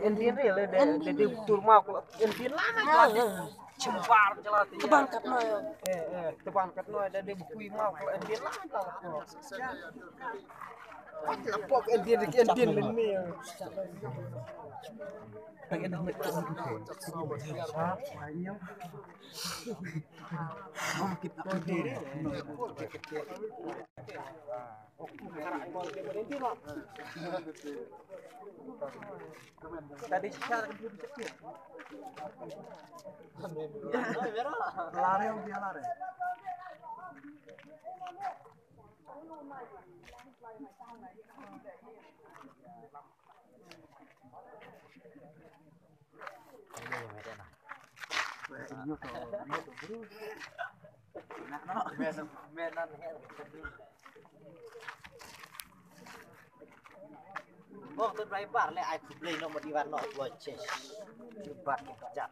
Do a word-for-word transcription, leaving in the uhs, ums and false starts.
Indian real de de de tur ma ko Indian la na ko chimbar jala ti. Teban kat no. Eh eh teban kat no de de bukui ma ko Indian la na ko. Pat la pok Indian Indian men me. Bong tu driver le ai khublei no mo diwan no tuan ches. Bat jat.